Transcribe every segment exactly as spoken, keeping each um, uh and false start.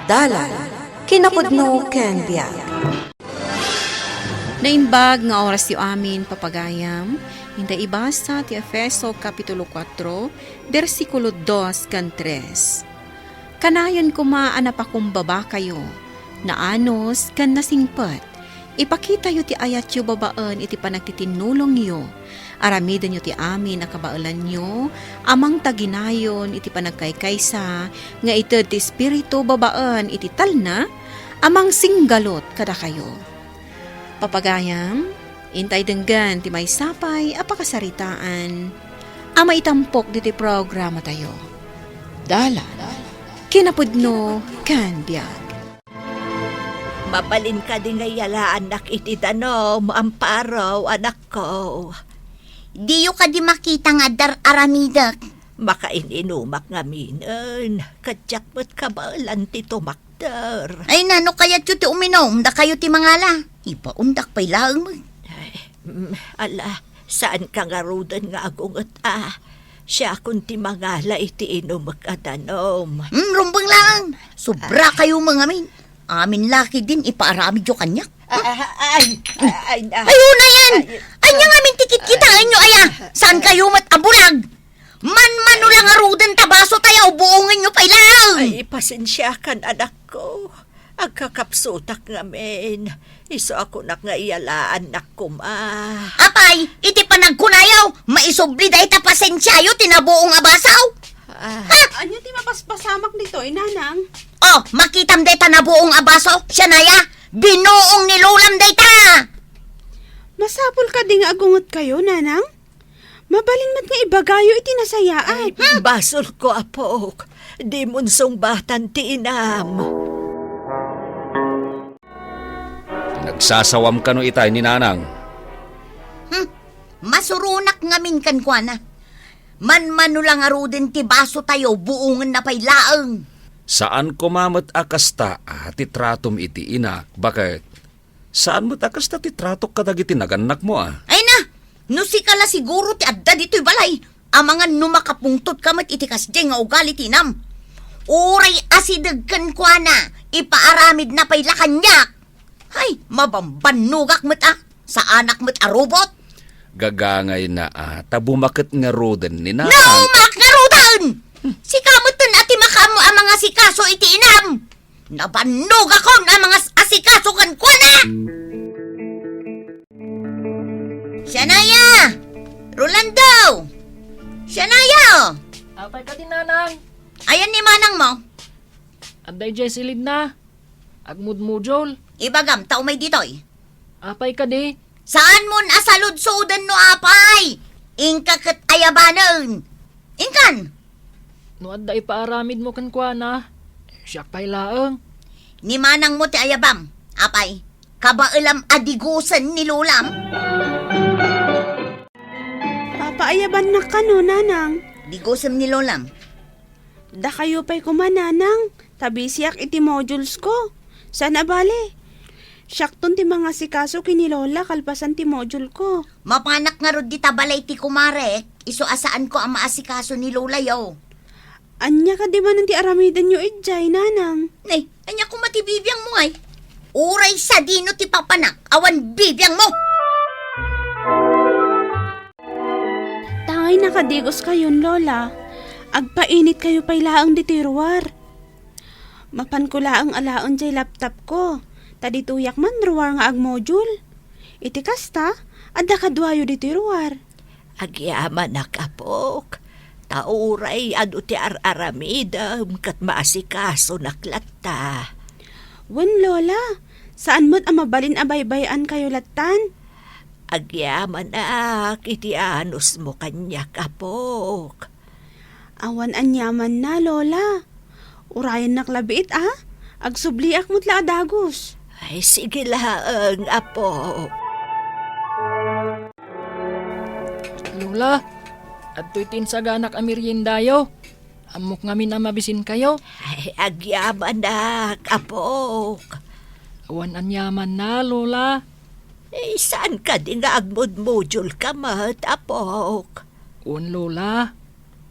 Dalan, kinapudno ken biag. Naimbag nga orasyo amin, papagayam. Inta ibasa ti Efeso Kapitulo kuatro, bersikulo dos kan tres. Kanayon koma a napakumbabakayo, naanus ken nasingpet. Ipakitayo ti ayatyo babaen iti panagtitinnulongyo. Aramidenyo ti amin a kabaelanyo a mangtaginayon iti panagkaykaysa nga ited ti Espiritu babaen iti talna a mangsinggalut kadakayo. Papagayam, intay denggen ti maysa pay a pakasaritaan a maitampok ditoy programatayo. Dalan, kinapudno, ken biag. Mabalin kadi nga iyalaannak iti danum, Amparo, anakko? Diyo kadi makita nga adda ar-aramidek? Makain-inumak ngaminen, ket diak met kabaelan ti tumakder. Ay, nano kayatyo ti uminum? Dakayo ti mangala. Ibaondak pay laeng met. Ay, mm, ala, saanka ngaruden nga agunget a. Siakon ti mangala iti inumek a danum. Hmm, rumbeng laeng. Sobra kayo mangamin. Amin la ketdin ipaaramidyo kaniak. Ah, ah, ay, ay, ay, ah. Ay, una yan! Ay, anya ngamin ti kitkitaenyo, aya? Saan kayo met a bulag? Manmano la ngaruden ta baso tayo, buongenyo pay laeng. Ay, pasensiakan, anakko. Agkakapsutak ngamin. Isu a kunak nga iyalaannak koma. Apay, iti panagkunayo, maisubli dayta pasensiayo ti nabuong a baso? Ah. Ha? Anya ti mapaspasamak ditoy, Nanang? Oh, makitam dayta nabuong a baso? Sianaya, binuong ni Lolam dayta! Masapul kadi nga agunget kayo, Nanang? Mabalin met nga ibagayo iti nasayaat. Ay, basolko, apok. Dimon sungbatan ti inam. Nagsasawam kano itay ni Nanang? Hmm, masuronak ngamin kenkuana. Manmano la ngaruden ti baso tayo, buongenna pay laeng. Saan koma met a kasta a ti tratom iti inak, baket saan met a kasta ti tratok kadagiti nagannakmo a. Ay na, no sika la siguro ti adda ditoy balay, amangan no makapungtotka met iti kasdiay nga ugali ti inam. Uray asideg kenkuana, ipaaramidna pay la kaniak. Hay, mabambannogak met a, saanak met a robot. Gagangayna a, ta bumaket ngaruden ni Nanang. Naumak ngaruden! Sika metten a ti makaammo a mangasikaso iti inam. Nabannogakon a mangas-asikaso kenkuana! Sianaya! Rolando! Sianaya! Apay kadi, Nanang? Ayan ni manangmo? Adda idiay silidna. Agmudmudul. Ibagam ta umay ditoy. Apay kadi? Saanmon a saludsoden no apay? Inka ket ayabanen. Inkan! No adda ipaaramidmo kenkuana, siak pay laeng. Ni manangmo ti ayabam, apay. Kabaelam a digosen ni Lolam. Papaayabannak kano, Nanang? Digosem ni Lolam. Dakayo pay koma, Nanang, ta bisiak iti modules ko. Saan a bale? Siakton ti mangasikaso ken ni Lola kalpasan ti module ko. Mapanak ngarud dita balay ti kumarek, isu a saanko a maasikaso ni Lolayo. Ania kadi manen ti aramidenyo idiay, Nanang? Nay, ania koma ti bibiangmo, ay? Uray sadino ti papanak, awan bibiangmo! Tay, nakadigoskayon, Lola. Agpainitkayo pay laeng ditoy ruar. Mapanko laeng alaen diay laptopko, ta ditoyak man ruar nga agmodule. Iti kasta, adda kaduayo ditoy ruar. Agyamanak, apok, ta uray adu ti ar-aramidem ket maasikasunak latta. Wen, Lola, saan met a mabalin a baybay-ankayo lattan? Agyamanak iti anusmo kaniak, apok. Awan aniamanna, Lola. Urayennak la biit, a? Agsubliak met la a dagus. Ay, sige laeng, apo. Lola, adtoy ti insaganak a meriendayo. Ammok ngamin a mabisinkayo. Ay, agyamanak, apok. Awan aniamanna, Lola. Eh, saan kadi nga agmudmodule ka met, apok? Wen, Lola.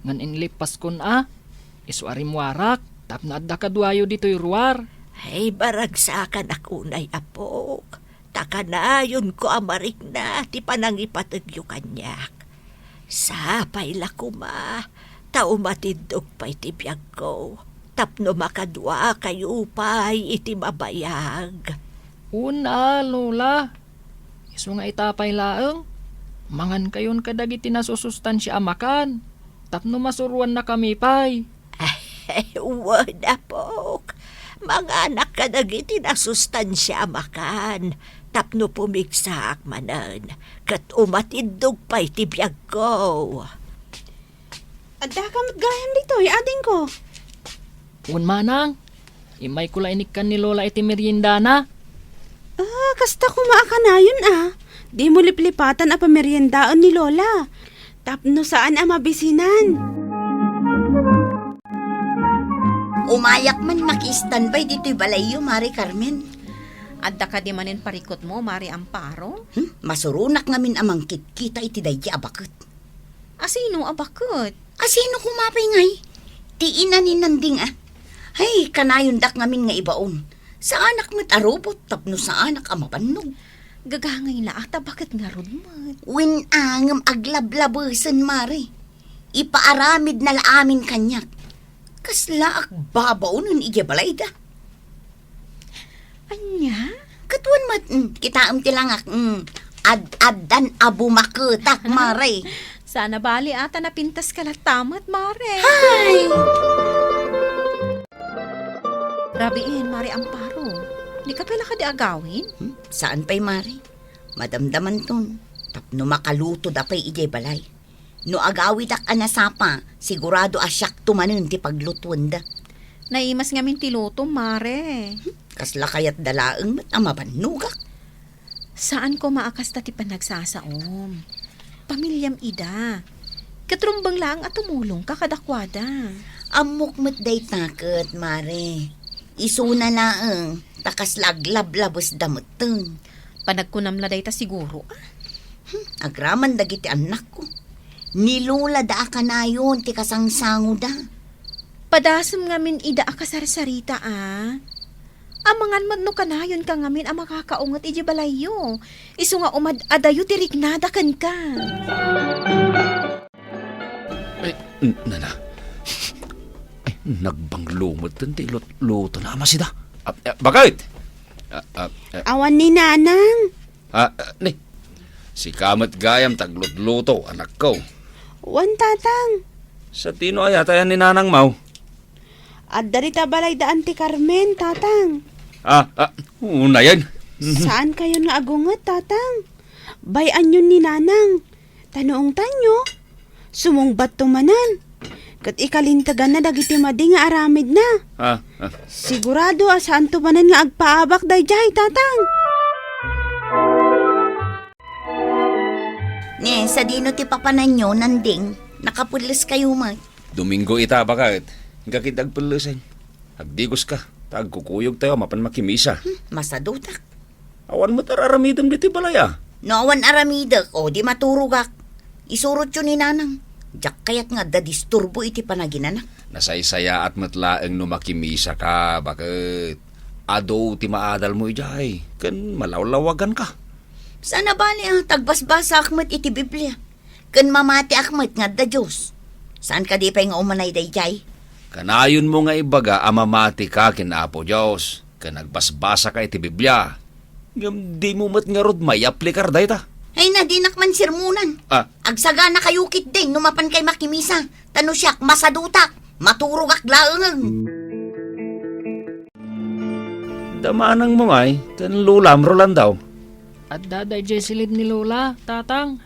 Ngan inlippaskon a, isu a rimmuarak, tapno adda kaduayo ditoy ruar. Ay, baragsakanak unay, apok, ta kanayonko a marikna ti panangipategyo kaniak. Sapay la koma, ta umatiddog pay ti biagko, tapno makaduakayo pay iti mabayag. Una, Lola. Isu nga ita pay laeng, mangankayon kadagiti nasusustansia a makan, tapno masuroannakami pay. Wen, apok. Manganak kadagiti nasustansia a makan, tapno pumigsaak manen, ket umatiddog pay ti biagko. Addaka met gayam ditoy, adingko. Wen manang, immayko la inikkan ni Lola iti meriendana. Ah, kasta koma a kanayon a. Dimo liplipatan a pameriendaen ni Lola. Tapno saan a mabisinan. Umayak man makistanbay ditoy balayyo, Mare Carmen. Adda kadi manen parikutmo, Mare Amparo? Hmm? Masuronak ngamin a mangkitkita iti daydi a baket. Asino a baket? Asino koma pay ngay? Ti ina ni Nanding a. Hay, kanayondak ngamin nga ibaon. Saanak met a robot tapno saanak a mabannog. Gagangay la a ta baket ngarud met. Wen a ngem aglablabesen, Mare. Ipaaramidna la amin kaniak. Kaslaak babaonen idiay balayda. Ania? Ket wen met, mm, kitaem ti langak, mm, ad-addan a bumaketak, Mare. Sana bali a ta napintaska latta met, Mare. Hay! Rabiin, Mare Amparo. Dika pay la kadi agawid? Hmm? Saan pay, Mare? Madamdamanton, tapno makalutoda pay idiay balay. No agawidak a nasapa, sigurado a siakto manen ti paglutuenda. Naimas ngamin ti lutom, Mare. Hmm, kasla kayatda laeng met a mabannogak. Saan koma a kasta ti panagsasaom. Pamiliam ida. Ket rumbeng laeng a tumulongka kadakuada. Ammok met dayta ket, Mare. Isuna laeng, ta kasla aglablabesda metten. Panagkunam la dayta siguro, a? Hmm, agraman dagiti annakko. Ni Lola da a kanayon ti kasangsangoda. Padasem ngamin ida a kasarsarita, a. Amangan met no kanayonka ngamin a makakaunget idiay balayyo. Isu nga umad-adayo ti riknada kenka. Ay, n-, nana. Ay, nagbanglo metten ti lut-, lutona a masida. Ah, ah, bakit? Ah, ah, ah. Awan ni Nanang. Ah, ah, ni. Sika met gayam ti aglutluto, anakko. Wen, Tatang. Sadino aya ti ayan ni Nanang, maw? Adda dita balayda Auntie Carmen, Tatang. Ah, ah, unayen. Saankayon nga agunget, Tatang. Bay-anyon ni Nanang. Ta no ungtanyo, sumungbatto manen. Ket ikalinteganna dagiti madi nga aramidna. Ah, ah. Sigurado a saanto manen nga agpaabak daydiay, Tatang. Ne, sadino ti papananyo, Nanding? Nakapelles kayo met. Domingo ita, baket. Inka ket agpellesen. Agdigoska, ta agkukuyogtayo a mapan makimisa. Hmm, masadutak. Awan met ar-aramidem ditoy balay, a? No awan aramidek, o, di maturogak. Isurotyo ni Nanang. Diak kayat nga adda disturbo iti panaginanak. Nasaysayaat met laeng no makimisaka, baket. Adu ti maadalmo idiay, ken malawlawaganka. Saan a bali, a, ta agbasbasaak met iti Biblia. Ken mamatiak met nga adda Dios. Saan kadi pay nga umanay daydiay? Kanayonmo nga ibaga a mamatika ken Apo Dios, ken agbasbasaka iti Biblia. Ngem dimo met ngarud mayaplikar dayta. Ay na, dinak man sermonan. Ah. Agsaganakayo ketdin no mapankay makimisa. Ta no siak, masadutak, maturogak laeng. Da manangmo ngay ken Lolam, Rolando? Adda daydiay silid ni Lola, Tatang.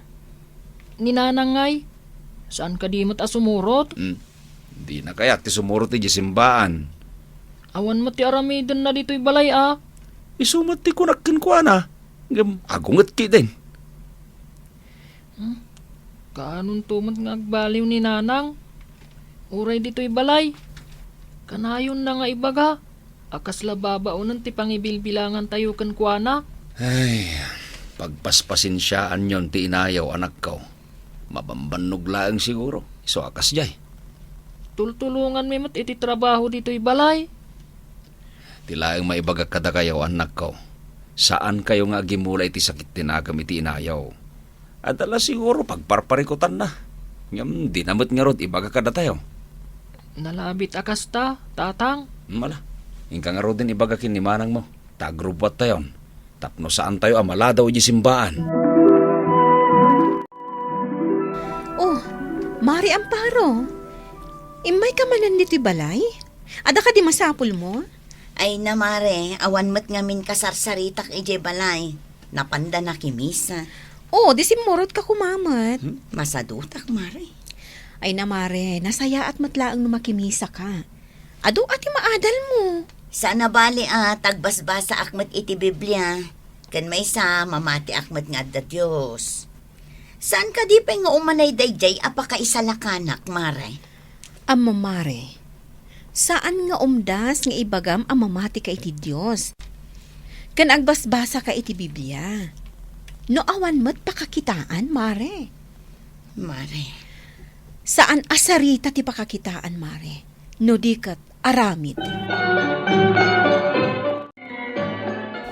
Ni Nanang ngay, saan kadi met a sumurot? Hmm. Dina kayat ti sumurot idiay simbaan. Awan met ti aramidenna ditoy balay, a. Isu met ti kunak kenkuana, ngem agunget ketdin. Hmm? Kaanonto met nga agbaliw ni Nanang? Uray ditoy balay, kanayonna nga ibaga a kasla babaonen ti pangibilbilangantayo kenkuana. Ay, pagpaspasensiaanyon ti inayo, anakko. Mabambannog laeng siguro, isu a kasdiay. Tultulonganmi met iti trabaho ditoy balay. Ti laeng maibagak kadakayo, annakko, saankayo nga agimula iti sakit ti nakem iti inayo. Adda la siguro pagparparikutanna. Ngem dina met ngarud ibaga kadatayo. Nalabit a kasta, Tatang. Mala, inka ngaruden ibaga ken ni manangmo, ta agrubbuattayon, tapno saantayo a maladaw idiay simbaan. Oh, Mare Amparo, immayka manen ditoy balay? Adda kadi masapulmo? Ay na, Mare, awan met ngamin kasarsaritak idiay balay. Napanda nakimisa. Oh, di simmurotka koma met. Hmm? Masadutak, Mare. Ay na, Mare, nasayaat met laeng no makimisaka. Adu a ti maadalmo. Saan a bali a tagbasbasaak met iti Biblia. Ken maysa, mamatiak met nga adda Dios. Saan kadi pay nga umanay daydiay a pakaisalakanak, Mare? Ammom, Mare, saan nga umdas nga ibagam a mamatika iti Dios ken agbasbasaka iti Biblia no awan met pakakitaan, Mare. Mare. Saan a sarita ti pakakitaan, Mare, no di ket aramid.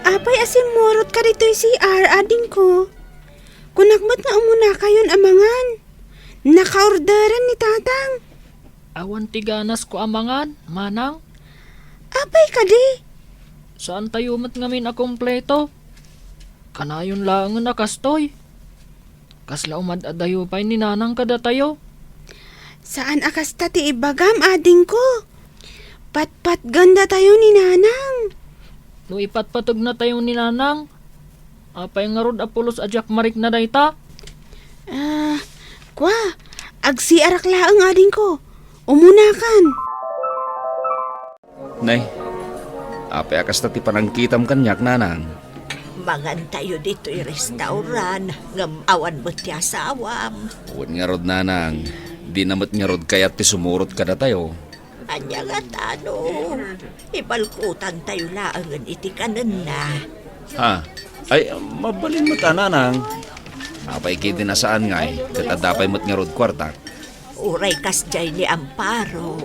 Apay a simmurotka ditoy C R, adingko? Kunak met nga umunakayon a mangan. Nakaorderen ni Tatang. Awan ti ganasko a mangan, Manang. Apay kadi? Saantayo met ngamin a kompleto. Kanayon laengen a kastoy. Kasla umad-adayo pay ni Nanang kadatayo. Saan a kasta ti ibagam, adingko. Patpatgandatayo ni Nanang. No ipatpategnatayo ni Nanang, apay ngarud a pulos a diak marikna dayta? Ah, kua, agsiarak laeng, adingko. Umunakan. Nay, apay a kasta ti panangkitam kaniak, Nanang? Mangantayo ditoy restaurant, ngem awan met ti asawam. Wen ngarud, Nanang, dina met ngarud kayat ti sumurot kadatayo. Ania ngata no ibalkutantayo laengen iti kanenna? Ha? Ay, mabalin met a, Nanang. Apay ketdin a saan ngay, ket adda pay met ngarud kuartak. Uray kasdiay ni Amparo,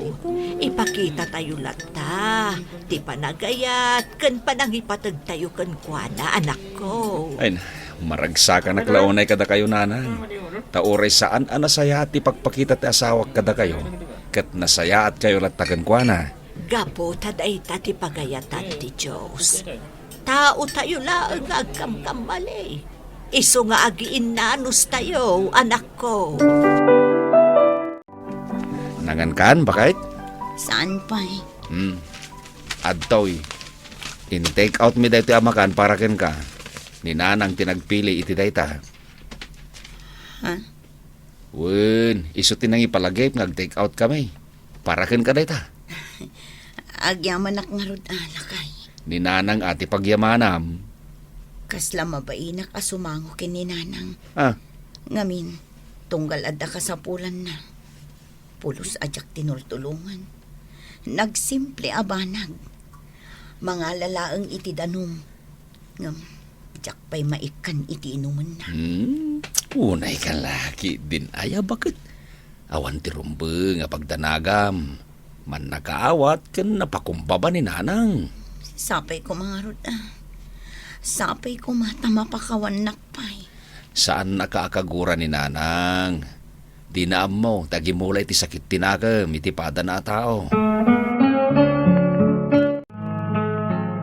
ipakitatayo latta ti panagayat ken panangipategtayo kenkuana, anakko. Ay na, maragsakanak la unay kadakayo, Nanang. Ta uray saan a nasayaat ti pagpakita ti asawak kadakayo, ket nasayaatkayo latta kenkuana. Gapu ta dayta ti pagayatan ti Dios. Taotayo laeng nga agkamkamali. Isu nga agiinnanustayo, anakko. Nangankan, baket? Saan pay? Hmm. Adtoy. In-take out mi daytoy a makan para kenka. Ni Nanang ti nagpili iti dayta. Ha? Wen, isu ti nangipalagip nga ag-take out kami. Para kenka dayta. Agyamanak ngarud a, lakay. Ni Nanang a ti pagyamanam. Kasla mabainak a sumango ken ni Nanang. Ah. Ngamin, tunggal adda kasapulanna. Pulos a diak tinultulongan. Nagsimple a banag. Mangala laeng iti danum. Ngem, diak pay maikkan iti inumenna. Hmm, unay ka la ketdin aya baket. Awan ti rumbeng a pagdanagam. Mannakaawat ken napakumbaba ni Nanang. Sapay koma ngarud, ah. Sapay koma ta mapakawannak pay. Saannaka a kagura ni Nanang. Dina ammo ti agimula iti sakit ti nakem iti padana a tao.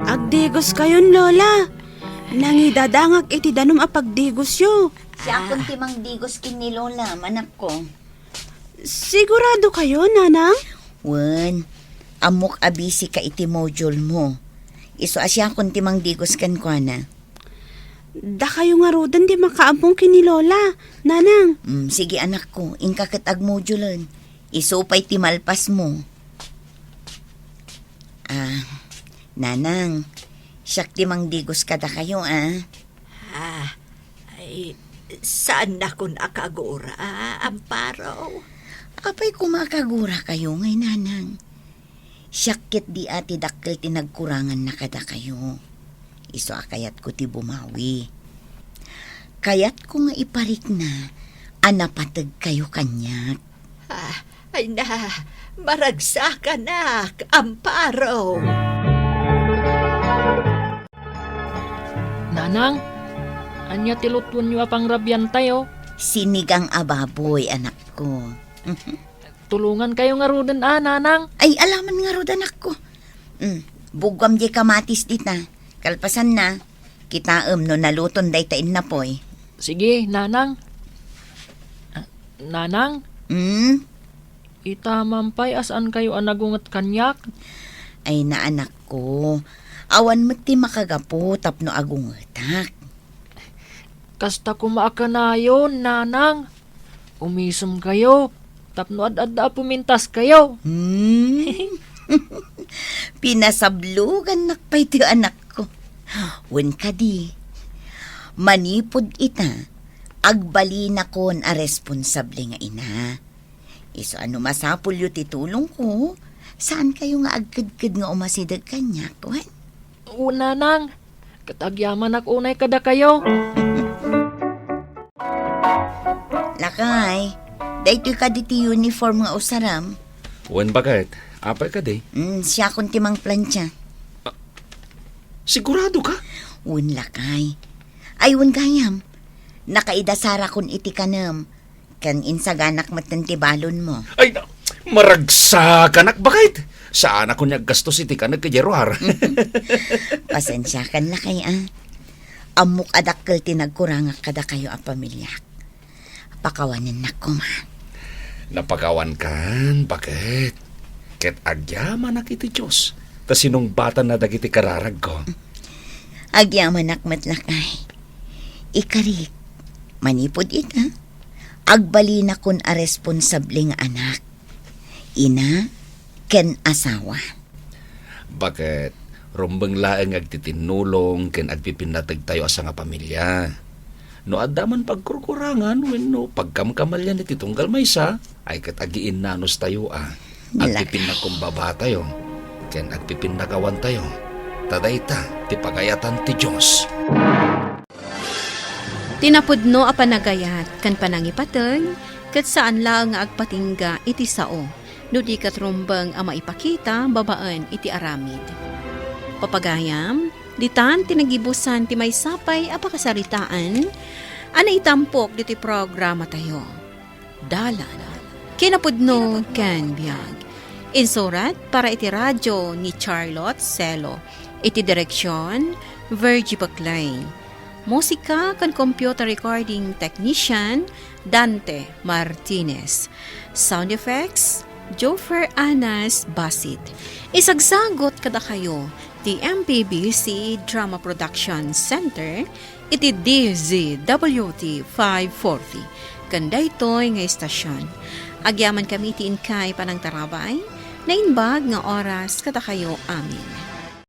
Agdigoskayon, Lola. Nangidadangak iti danum a pagdigosyo. Siakon ti mangdigos ken ni Lola, manakko. Sigurado kayo, Nanang? Wen, ammok a busy ka iti module mo. Isu a siakon ti mangdigos kenkuana. Dakayo ngaruden ti makaammo ken ni Lola, Nanang. Mm, sige, anakko, inka ket agmodulen. Isu pay ti malpasmo. Ah, Nanang, siak ti mangdigos kadakayo, ah. Ah, ay, saannakon a kagura, Amparo. Apay koma a kagurakayo ngay, Nanang? Siak ketdi a ti dakkel ti nagkuranganna kadakayo. Isu a kayatko ti bumawi. Kayatko nga iparikna a napategkayo kaniak. Ah, Ay na, maragsakanak, Amparo. Nanang, ania ti lutuenyo a pangrabiantayo? Sinigang a baboy, anakko. Tulongankayo ngaruden a, Nanang. Ay, alaman ngarud, anakko. Mm, buguam diay kamatis dita. Kalpasanna, kitaem no naluton dayta innapoy. Sige, Nanang. Ah, Nanang? Mm? Ita man pay a saankayo a nagunget kaniak? Ay, anakko, awan met ti makagapu tapno agungetak. Kasta koma a kanayon, Nanang. Umisemkayo, tapno ad-adda a pumintaskayo. Hmm? Pinasablogannak pay ti anakko. Wen kadi, manipud ita, agbalinakon a responsable nga ina. Isu a no masapulyo ti tulongko, saankayo nga agkedked nga umasideg kaniak, wen? O, Nanang, ket agyamanak unay kadakayo. Lakay, daytoy kadi ti uniform nga usarem? Wen, baket, apay kadi? Mm, siakon ti mangplancha. Ah, sigurado ka? Wen, lakay. Ay, wen gayam. Nakaidasarakon iti kanem. Ken insaganak metten ti balonmo. Ay, na, maragsakanak, baket. Saanakon nga aggastos iti kanek idiay ruar. Pasensiakan, lakay, a. Ammok a dakkel ti nagkurangak kadakayo a pamiliak. Pakawanennak koma. Napakawankan, baket. Ket agyamanak iti Dios, ta sinungbatanna dagiti kararagko. Agyamanak met, lakay. Ikarik, manipud ita, agbalinakon a responsable nga anak, ina, ken asawa. Baket, rumbeng laeng nga agtitinnulong ken agpipinnategtayo a sangapamilia. No adda man pagkurkurangan wenno pagkamkamalian iti tunggal maysa, ay ket agiinnanustayo a agpipinnakumbabatayo ken agpipinnakawantayo. Ta dayta ti pagayatan ti Dios. Ti napudno a panagayat ken panangipateg ket saan laeng nga agpatingga iti sao no di ket rumbeng a maipakita babaen iti aramid. Papagayam, ditan ti nagibusan ti maysa pay a pakasaritaan a naitampok ditoy programatayo. Dalan, kinapudno ken biag. Insurat para iti radio ni Charlotte Celo. Iti direksion, Virgie Baclay. Musika ken computer recording technician, Dante Martinez. Sound effects, Jofer Anas Basit. Isagsagot kadakayo ti M P B C Drama Production Center iti D Z W T five forty. Ken daytoy nga istasyon, agyamankami ti inkay panangtarabay, naimbag nga oras kadakayo amin.